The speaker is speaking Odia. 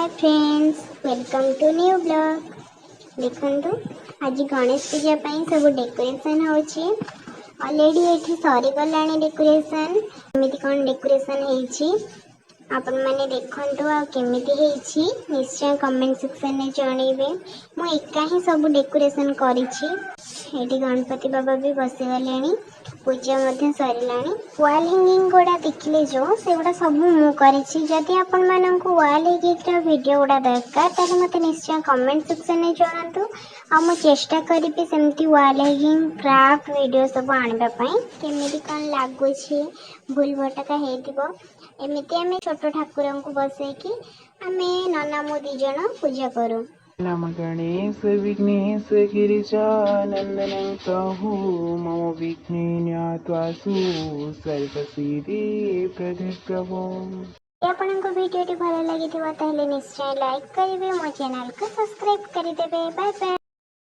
Hi friends, welcome to new vlog. ଦେଖନ୍ତୁ, ଆଜି ଗଣେଶ ପୂଜା ପାଇଁ ସବୁ ଡେକୋରେସନ୍ ହେଉଛି। ଅଲରେଡ଼ି ଏଠି ସରିଗଲାଣି ଡେକୋରେସନ୍। କେମିତି କ'ଣ ଡେକୋରେସନ୍ ହେଇଛି, ଆପଣମାନେ ଦେଖନ୍ତୁ ଆଉ କେମିତି ହେଇଛି ନିଶ୍ଚୟ କମେଣ୍ଟ ସେକ୍ସନରେ ଜଣେଇବେ। ମୁଁ ଏକା ହିଁ ସବୁ ଡେକୋରେସନ୍ କରିଛି। ଏଠି ଗଣପତି ବାବା ବି ବସିଗଲେଣି, ପୂଜା ମଧ୍ୟ ସରିଲାଣି। ୱାଲ୍ ହ୍ୟାଙ୍ଗିଂ ଗୁଡ଼ା ଦେଖିଲେ ଯେଉଁ, ସେଗୁଡ଼ା ସବୁ ମୁଁ କରିଛି। ଯଦି ଆପଣମାନଙ୍କୁ ୱାଲ୍ ହ୍ୟାଙ୍ଗିଂର ଭିଡ଼ିଓ ଗୁଡ଼ା ଦରକାର, ତାହେଲେ ମୋତେ ନିଶ୍ଚୟ କମେଣ୍ଟ ସେକ୍ସନରେ ଜଣାନ୍ତୁ ଆଉ ମୁଁ ଚେଷ୍ଟା କରିବି ସେମିତି ୱାଲ୍ ହ୍ୟାଙ୍ଗିଂ କ୍ରାଫ୍ଟ ଭିଡ଼ିଓ ସବୁ ଆଣିବା ପାଇଁ। କେମିତି କ'ଣ ଲାଗୁଛି, ଭୁଲ ଭଟକା ହେଇଥିବ। ଏମିତି ଆମେ ଛୋଟ ଠାକୁରଙ୍କୁ ବସେଇକି ଆମେ ନନା ମୁଁ ଦୁଇ ଜଣ ପୂଜା କରୁ। नम गणेश विघ्नेश गिरिजानन्दनं प्रभु मम विघ्ने ज्ञात्वासु सर्वसिद्धि प्रदे प्रभो। ଆପଣଙ୍କୁ ଭିଡ଼ିଓଟି ଭଲ ଲାଗିଥିବ, ତାହେଲେ ନିଶ୍ଚୟ ଲାଇକ୍ କରିବେ, ମୋ ଚ୍ୟାନେଲକୁ ସବସ୍କ୍ରାଇବ୍ କରିଦେବେ। Bye bye.